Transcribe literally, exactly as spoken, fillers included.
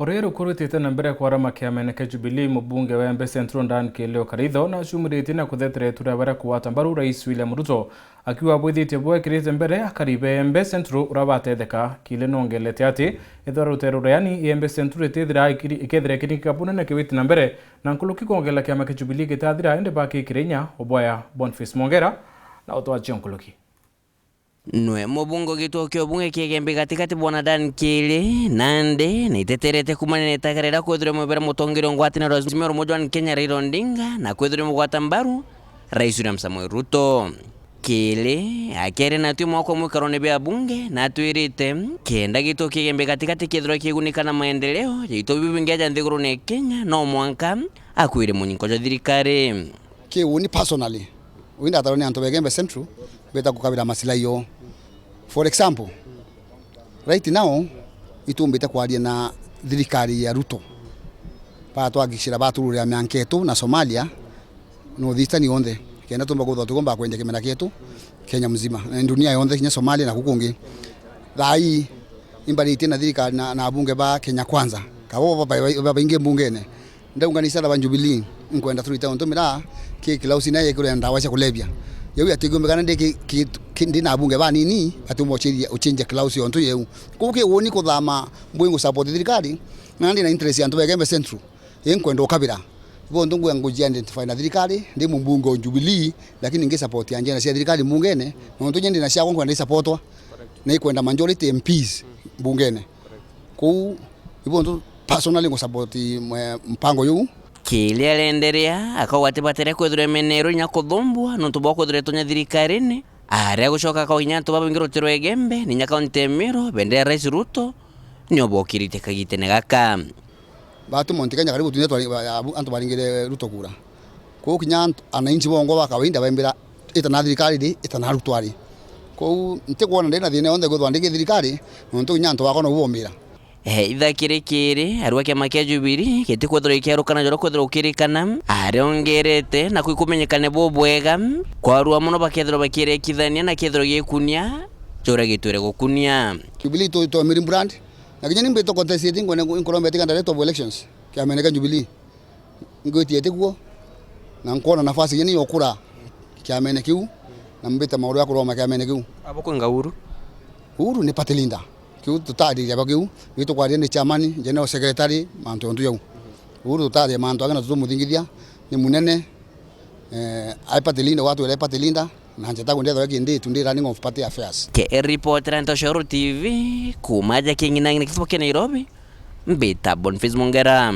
O ria ruku rwitite na mbere kwarama kiamene kia Jubilee, mubunge wa Embe Central Dan Kiili o Karitho nacumiritie na kutheteretu ria baria kugwata mbaru Rais William Ruto, akiuga abwithitie bwekirite mbere akari ba Embe Central uria batetheka. Kiili nongelete ati ethira rutere rureani Embe Central itithira ikiri-, ikethira ikiringika bunene kiwiti na mbere, na nkuruki kwongerera kiama kia Jubilee gitathira, indi bakikire inya ubwaya. Boniface Mwongera na utwachia nkuruki. Nwe mubunge gituo kia ubunge kia Igembe Gatigati, bwana Dan Kiili, nandi naiteterete kumania na itaka riria kwithirwe mwibera mutongeria ngwataniro ya Azimio la Umoja wa Kenya Raila Odinga na kwithirwe mugwata mbaru Rais William Samoei Ruto. Kiili akiaria natwi mwako mwikarone bia bunge natwirite kenda gituo kia Igembe Gatigati kithirwa kigunika na maendeleo jaito biu bingi aja nthigurune ya Kenya, no mwanka akwire munyinko jwa thirikari. Kiu ni personally, wi ndatarwa ni antu ba Igembe Central, mbita kukabira masilai yoo. For example, right now, itumbite kwaria na thirikari ya Ruto, batwagicira batururira mianka yetu na Somalia, North Eastern yonthe, kenda tumba kwithirwa tukomba kwendia kimera kietu Kenya mzima, na dunia yonthe, kinya Somalia na kukungi. Thaa ii, imbaritie na thirikari na, na abunge ba Kenya Kwanza, kabo ba, ba, ba, baingi mbungene. Ndaunganisa na ba Jubilee, nkwenda turite untu miraa ki Klaus naye yekirwe ndawa cia kulevya. Yau yatigiumbikana ndi ki, ki, ki, ndi na abunge banini, ati umochiria uchinjia Klaus yontu yeu. Kuu ki uni kuthama mbui ngu support thirikari, na ndi na interest ya antu ba Igembe Central. Inkwenda ukabira. Ibo ntu ngwe nguji identify na thirikari, ndi mumbunge o Jubilee, lakini ngi support agenda cia thirikari mbungene, nontu nye ndi na ciakwa nkwenda isupportwa, na ikwenda majority M Ps mbungene. Kuu, ibo ntu personally ngu support mwe-, mpango yuu. Kiili arenderea akauga ati batere kwithirwa imeneerwe inya kuthumbua nontu bwa kwithirwa itonya thirikarine. Aria gucoka akauga inya antu babaingi ruti rwa Igembe, ni inya kaunti ya Meru, bendera ya Rais Ruto, nio bokirite kagitene gaka. Batu Mount Kenya karibu twinthe twari, ba-, abu-, antu baringire Ruto kura. Kwou kinya antu, ananchi bongwa ba kawaida baimbira, itana thirikari ri, itana Ruto ari. Kwou ntikwona ndina thina yonthe kwithwa ndiki thirikari, nontu kinya antu bakwa nobu bombira. Eh, itha kiri kiri, arua kiama kia Jubilee gitikwithirwa ikiarukana joro kwithirwa ukirikana, ariongerete na kwikumenyekane bubwega, kwarua mono bakethirwa bakirekithania na kethirwa gikunia, jura gitwire gukunia. Jubilee tu, tu Mary brand, na kinya ni mbito contest iti ngwene nkuromba itika direct of elections, kiamene kia Jubilee. Ngwitie iti kuo, na nkwona nafasi kinya ni yokura kiamene kiu, na mbite mauru ya kuroma kiamene kiu. Abo kwinga Uhuru? Uhuru ni party leader. Kiu tutariria ba kiu, ni tukwaria ni chairman, general secretary, mantu ontu jau. Uhuru tutariria mantu angi na tutumuthingithia, ni munene, eh, ai party leader, watu ele party leader, na njeta kundethwa kindi tu ndi running of party affairs. Ke reporter Ntoshoro T V, kuma aja king'inang'ina kituo kia Nairobi, mbita Boniface Mongera.